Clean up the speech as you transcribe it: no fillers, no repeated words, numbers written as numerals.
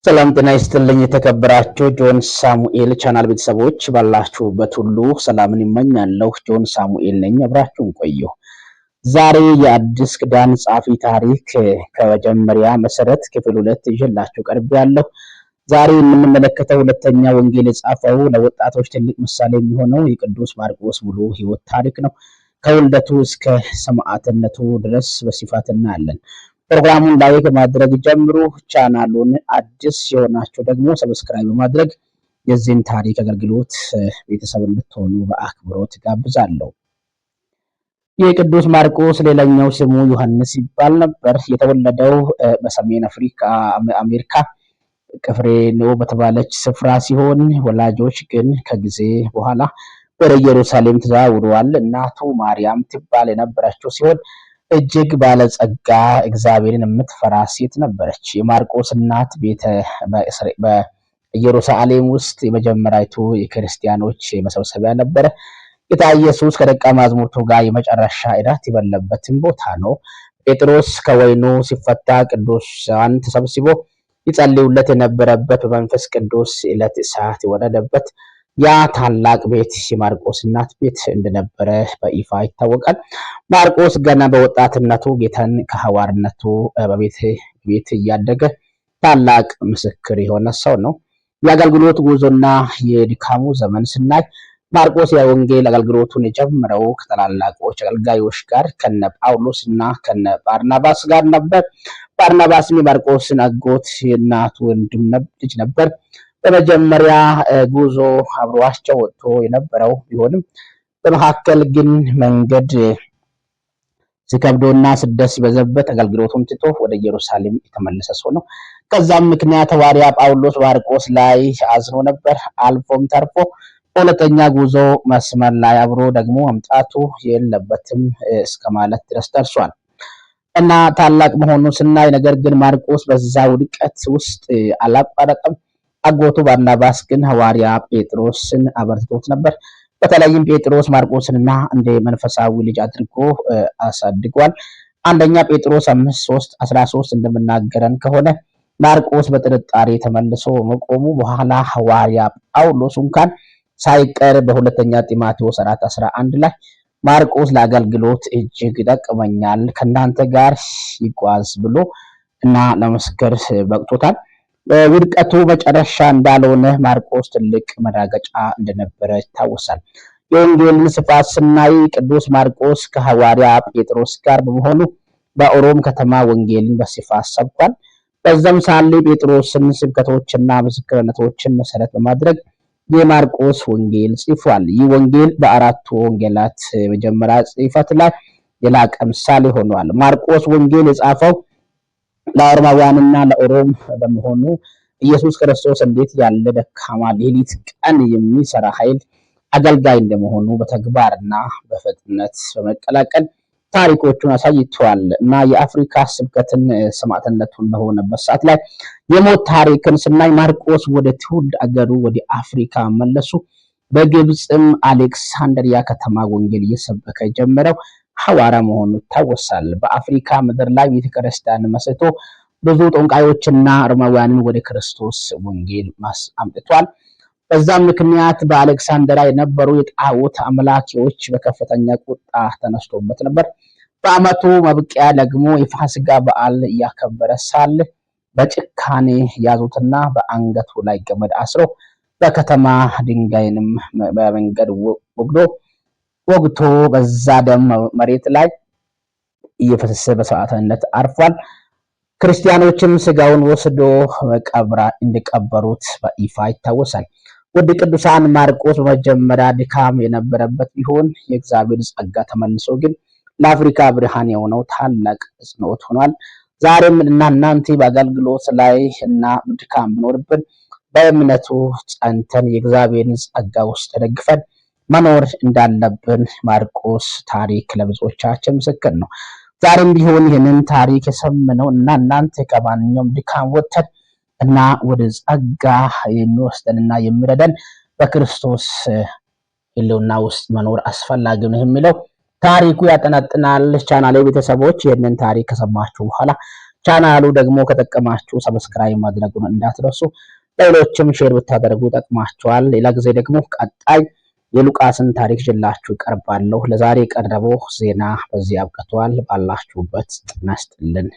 ሰላም ጤና ይስጥልኝ። የተከበራችሁ ጆን ሳሙኤል ቻናል ቤተሰቦች ባላችሁበት ሁሉ ሰላምን ይመኛለሁ። ጆን ሳሙኤል ነኝ። አብራችሁን ቆዩ። ዛሬ የአዲስ ኪዳን ጸሐፊ ታሪክ ከመጀመሪያ መሰረት ክፍል 2 ይዤላችሁ ቀርቤያለሁ። ዛሬ የምንመለከተው ሁለተኛ ወንጌል የጻፈው ለወጣቶች ትልቅ ምሳሌ የሚሆነው የቅዱስ ማርቆስ ሙሉ ሕይወት ታሪክ ነው። ከውልደቱ እስከ ሰማዕትነቱ ድረስ በስፋት እናያለን። ፕሮግራሙን like ማድረግ ጀምሩ። ቻናሉን አዲስ የሆናችሁ ደግሞ subscribe በማድረግ የዚህን ታሪክ አገልግሎት ቤተሰብ እንድትሆኑ በአክብሮት ጋብዛለሁ። የቅዱስ ማርቆስ ሌላኛው ስሙ ዮሐንስ ይባል ነበር። የተወለደው በሰሜን አፍሪካ አሜሪካ ቅፍሬኖ በተባለች ስፍራ ሲሆን ወላጆች ግን ከጊዜ በኋላ ወደ ኢየሩሳሌም ተዛውረዋል። እናቱ ማርያም ትባል የነበረችው ሲሆን እጅግ ባለጸጋ እግዚአብሔርን የምትፈራ ሴት ነበረች። የማርቆስ እናት ቤተ በኢየሩሳሌም ውስጥ የመጀመሪያይቱ የክርስቲያኖች መሰብሰቢያ ነበረ። ጌታ ኢየሱስ ከደቀ መዛሙርቱ ጋር የመጨረሻ እራት የበላበትን ቦታ ነው። ጴጥሮስ ከወይኑ ሲፈታ ቅዱሳን ተሰብስቦ ይጸልዩለት የነበረበት በመንፈስ ቅዱስ ዕለት እሳት የወረደበት ያ ታላቅ ቤት የማርቆስ እናት ቤት እንደነበረ በይፋ ይታወቃል። ማርቆስ ገና በወጣትነቱ ጌታን ከሐዋርነቱ በቤት ቤት እያደገ ታላቅ ምስክር የሆነ ሰው ነው። የአገልግሎት ጉዞና የድካሙ ዘመን ስናይ ማርቆስ የወንጌል አገልግሎቱን የጀመረው ከታላላቆች አገልጋዮች ጋር ከነ ጳውሎስ እና ከነ ባርናባስ ጋር ነበር። ባርናባስም የማርቆስን አጎት የእናቱ ወንድም ልጅ ነበር። በመጀመሪያ ጉዞ አብሯቸው ወጥቶ የነበረው ቢሆንም በመካከል ግን መንገድ ሲከብዶና ስደት ሲበዛበት አገልግሎቱን ትቶ ወደ ኢየሩሳሌም የተመለሰ ሰው ነው። ከዛም ምክንያት ሐዋርያ ጳውሎስ ማርቆስ ላይ አዝኖ ነበር። አልፎም ተርፎ በሁለተኛ ጉዞ መስመር ላይ አብሮ ደግሞ መምጣቱ የለበትም እስከ ማለት ድረስ ደርሷል እና ታላቅ መሆኑን ስናይ፣ ነገር ግን ማርቆስ በዛ ውድቀት ውስጥ አላቋረጠም። አጎቱ ባርናባስ ግን ሐዋርያ ጴጥሮስን አበርትቶት ነበር። በተለይም ጴጥሮስ ማርቆስንና እንደ መንፈሳዊ ልጅ አድርጎ አሳድጓል። አንደኛ ጴጥሮስ 5:3-13 እንደምናገረን ከሆነ ማርቆስ በጥርጣሬ ተመልሶ መቆሙ በኋላ ሐዋርያ ጳውሎስ እንኳን ሳይቀር በሁለተኛ ጢሞቴዎስ 4:11 ላይ ማርቆስ ለአገልግሎት እጅግ ይጠቅመኛል፣ ከእናንተ ጋር ይጓዝ ብሎ እና ለመስከር በቅቶታል። ውድቀቱ መጨረሻ እንዳልሆነ ማርቆስ ትልቅ መራገጫ እንደነበረ ይታወሳል። የወንጌልን ስፋት ስናይ ቅዱስ ማርቆስ ከሐዋርያ ጴጥሮስ ጋር በመሆኑ በሮም ከተማ ወንጌልን በስፋት ሰብኳል። በዛም ሳለ ጴጥሮስን ስብከቶችና ምስክርነቶችን መሰረት በማድረግ የማርቆስ ወንጌል ጽፏል። ይህ ወንጌል በአራቱ ወንጌላት የመጀመሪያ ጽሕፈት ላይ የላቀ ምሳሌ ሆኗል። ማርቆስ ወንጌል የጻፈው ለአርማውያንና ለኦሮም በመሆኑ ኢየሱስ ክርስቶስ እንዴት ያለ ደካማ ሌሊት ቀን የሚሰራ ኃይል አገልጋይ እንደመሆኑ በተግባርና በፍጥነት በመቀላቀል ታሪኮቹን አሳይቷል እና የአፍሪካ ስብከትን ሰማዕትነቱን በሆነበት ሰዓት ላይ የሞት ታሪክን ስናይ ማርቆስ ወደ ትውልድ አገሩ ወደ አፍሪካ መለሱ። በግብፅም አሌክሳንድሪያ ከተማ ወንጌል እየሰበከ የጀመረው ሐዋርያ መሆኑ ይታወሳል። በአፍሪካ ምድር ላይ ቤተክርስቲያን መስርቶ ብዙ ጠንቋዮችና ሮማውያንን ወደ ክርስቶስ ወንጌል አምጥቷል። በዛም ምክንያት በአሌክሳንድሪያ የነበሩ የጣዖት አምላኪዎች በከፍተኛ ቁጣ ተነስቶበት ነበር። በዓመቱ መብቂያ ደግሞ የፋሲካ በዓል እያከበረ ሳለ በጭካኔ ያዙትና በአንገቱ ላይ ገመድ አስሮ በከተማ ድንጋይንም በመንገድ ወግዶ ወግቶ በዛ ደም መሬት ላይ እየፈሰሰ በሰማዕትነት አርፏል። ክርስቲያኖችም ስጋውን ወስዶ መቀብራ እንደቀበሩት በይፋ ይታወሳል። ውድ ቅዱሳን ማርቆስ በመጀመሪያ ድካም የነበረበት ቢሆን የእግዚአብሔር ጸጋ ተመልሶ ግን ለአፍሪካ ብርሃን የሆነው ታላቅ ጽኖት ሆኗል። ዛሬም እና እናንተ በአገልግሎት ላይ እና ድካም ቢኖርብን በእምነቱ ጸንተን የእግዚአብሔርን ጸጋ ውስጥ ተደግፈን መኖር እንዳለብን ማርቆስ ታሪክ ለብዙዎቻችን ምስክር ነው። ዛሬም ቢሆን ይህንን ታሪክ የሰምነው እና እናንተ ከማንኛውም ድካም ወጥተን እና ወደ ጸጋ የሚወስደንና የሚረዳን በክርስቶስ ሕልውና ውስጥ መኖር አስፈላጊ ነው የሚለው ታሪኩ ያጠነጥናል። ቻናሌ ቤተሰቦች ይህንን ታሪክ ከሰማችሁ በኋላ ቻናሉ ደግሞ ከጠቀማችሁ subscribe ማድረጉን እንዳትረሱ። ሌሎችም share ብታደርጉ ጠቅማችኋል። ሌላ ጊዜ ደግሞ ቀጣይ የሉቃስን ታሪክ ይዤላችሁ እቀርባለሁ። ለዛሬ የቀረበው ዜና በዚህ አብቅቷል። ባላችሁበት ጤና ይስጥልን።